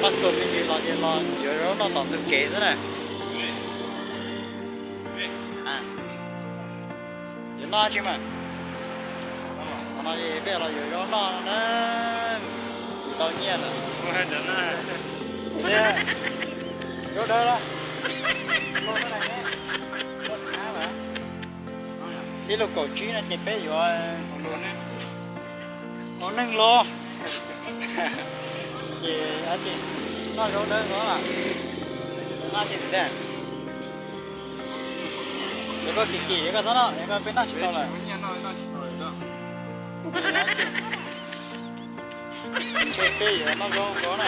Paj xuas me ntsis los ces los yuav zaub noj tom ntug kev xwb na. Yuav noj tsi mas? Qhov no ces peb los yuav zaub noj na. Kuv tau nyiaj lawm. Zaub dawb los? Ib lub kaum tsib no ces peb yuav ua neeg los. Ces noj zaub dawb no. Noj tsis tau. Yog koj kim kim koj txhob noj, yog koj peb noj tsis tau lawm. Ntshe peb yuav noj zaub nkaus na.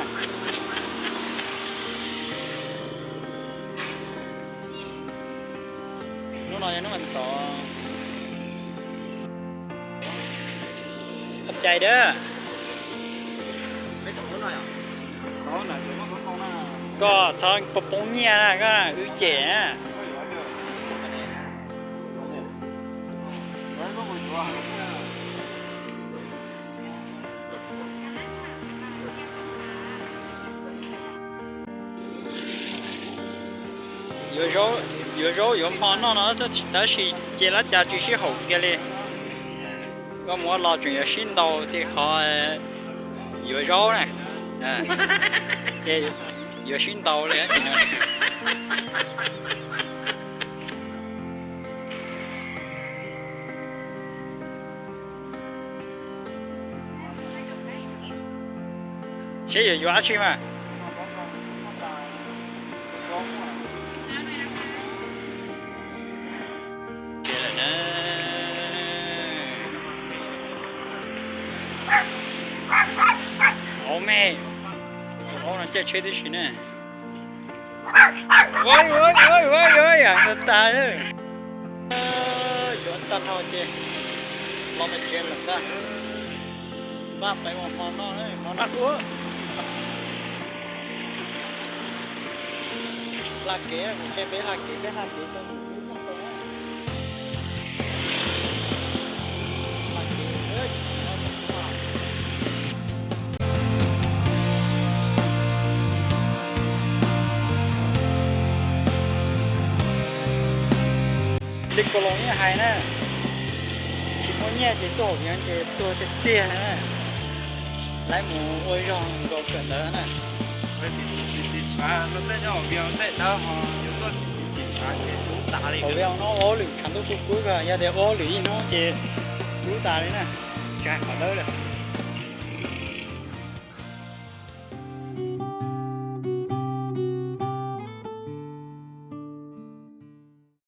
Hnub no yog hnub vas xov. Qhov cai dab. Koj txhob poob nyiaj na, koj wb cem na. Yuav zaub, yuav zaub yuav hmo noj no tab sis ces lab cas tsis sib haum kiag li. Koj mus ua los tseem yuav sib ntaus tej qhov yuav zaub na. Ces yuav sib ntaus li. Seb yuav yuav dab tsi mas. Aub me, tus aub no caij tsheb tib si ne. Yuav tag, yuav tag nrho ces los mus tsev lawm ntag. Npaj pais ua hmo noj, hmo noj ua. Hla kev, kuv qhia peb hla kev, peb hla kev rau mus ub tau. Li Kaus Loos yeej hais na, tsis muaj nyiaj ces tuaj hauv Vias ces tuag tiag tiag na. Lawv mus ua zog nkaus kawm ntawv na. Hauv Vias no ua hauj lwm tshav ntuj kub kub kawg, yog tias ua hauj lwm ib hnub ces kub tas li na. Tsis hais qhov dawb lawm.